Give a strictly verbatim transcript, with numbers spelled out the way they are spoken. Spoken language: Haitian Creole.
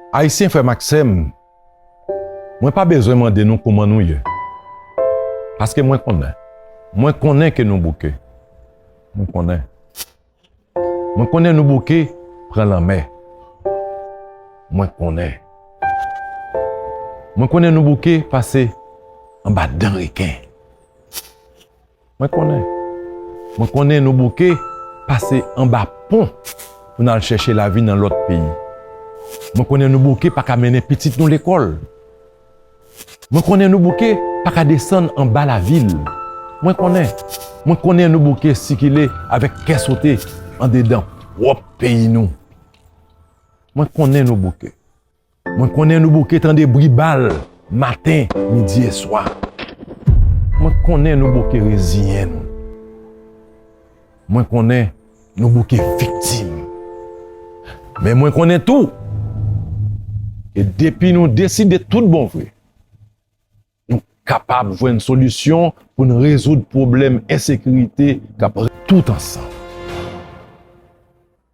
Ayisyen, frè m ak sè m, mwen pa bezwen mande nou kouman nou ye. Paske mwen konnen. Mwen konnen ke nou bouke. Mwen konnen. Mwen konnen nou bouke pran lanmè. Mwen konnen. Mwen konnen nou bouke pase anba dan reken. Mwen konnen. Mwen konnen nou bouke pase anba pon pou n al chèche lavi nan lòt peyi. Mwen konnen nou bouke pa ka mennen pitit nou lekòl. Mwen konnen nou bouke pa ka desann anba lavil. Mwen konnen. Mwen konnen nou bouke sikile avèk kè sote andedan pwòp peyi nou. Mwen konnen nou bouke. Mwen konnen nou bouke tande bri bal maten, midi e swa. Mwen konnen nou bouke reziyen nou. Mwen konnen nou bouke viktim. Men mwen konnen tou ke depi nou deside tout bon vre, nou kapab jwenn solisyon pou n rezoud pwoblèm ensekirite k ap tout ansanm.